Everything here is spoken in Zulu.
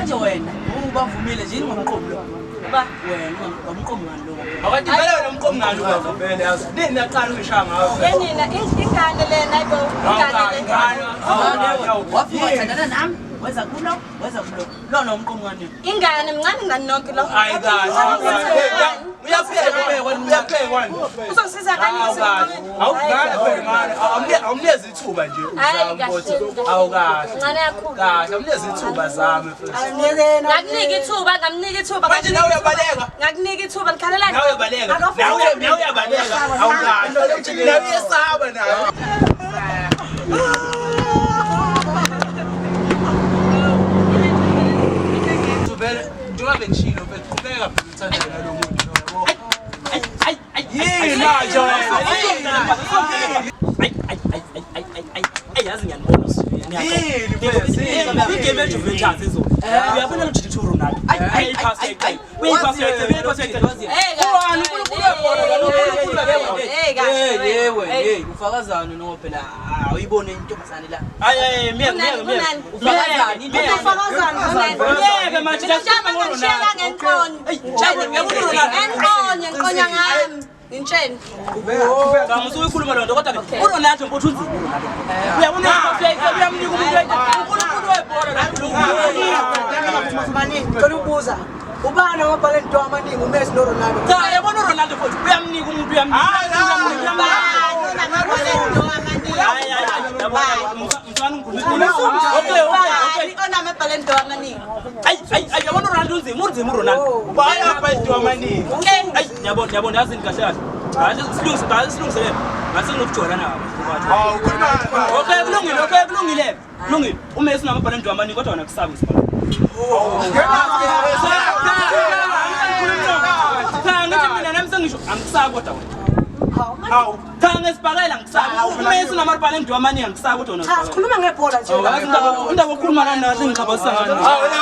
Manje wena ubavumile nje yini ngomqomo lo? Ba wena ngomqomo ngani lo? Akade vele wena umqomo ngani ubaba vele yazi. Nini naqala ukuyishaya ngayo? Yenina ingane lena ayibo ingane le. Wafika wathandana nami, weza kulo, weza kulo. Lona umqomo ngani? Ingane mncane ngani nonke lo. Hayi kahle. Uyaphekwa uyaphekwa. Uzosiza ngani? Awungane phela ngane. Awumnikezi ithuba nje Hayi uzame kahle. ukuthi awukahle. Mncane kakhulu. Kahle awumnikezi ithuba zame first. Ngakunika ithuba, ngamnika ithuba. Manje nawe uyabaleka. Ngakunika ithuba nikhalelani? Nawe uyabaleka. Nawe nawe uyabaleka. Awukahle. Nawe uyesaba nawe. Vele njengoba bengishilo vele qhubeka phela uthandane nalo muntu lo yabo. Yini manje wena? Yini? Yazi ngiyanibona. Yini mfethu? Yini? Igame yeJuventus izolo. Uyabona lo Jithu Ronaldo. Uyayiphasa uyayiqeda. Uyayiphasa uyayiqeda. Uyayiphasa uyayiqeda. Ubani uNkulunkulu webhola lona uNkulunkulu webhola. Hey kahle. Hey yewe hey ufakazani no phela awuyibone intombazane la. Hayi hayi miyeke miyeke miyeke. Kunani? Ufakazani Miyeke. intombazane. Miyeke manje Mina njengoba ngangishiyela ngenqonyo. Uyabona uRonaldo. Enqonyo, nqonya ngami. Ngintsheni. Cha musuyikhuluma loo nto kodwa ke uRonaldo mfowethu unzima uRonaldo. Uyabona uyayiphasa uyayiqeda uyamnika umuntu uyayiqeda. uNkulunkulu webhola la. Ngicela ukubuza ubani amabhala into amaningi uMessi noRonaldo? Cha uyabona uRonaldo mfowethu uyamnika umuntu uyamnika. Hayi hayi hayi mfana ungikhuluma. Okay okay okay. Onamabhala ndo amaningi. Ayi ayi ayi yabona uRonaldo unzima unzima uRonaldo. Ubani abhalidwa amaningi? Ayi yabona yabona yazi kahle kahle. Hayi silungise hayi silungiselele. Ngase nginokujola nabo. Hawu khuluma. Okay kulungile okay kulungile. Kulungile. UMessi unamabhala ndo amaningi kodwa wena kusabi isibhala. Cha ngithi mina nami sengisho angisabi kodwa wena. Hawu. Cha ngesibhakela ngisabi. UMessi unamabhala ndo amaningi angisabi kodwa wena. Cha sikhuluma ngebhola nje. Indaba indaba okhuluma nani nathi ngixabasa ngani. Hawu la.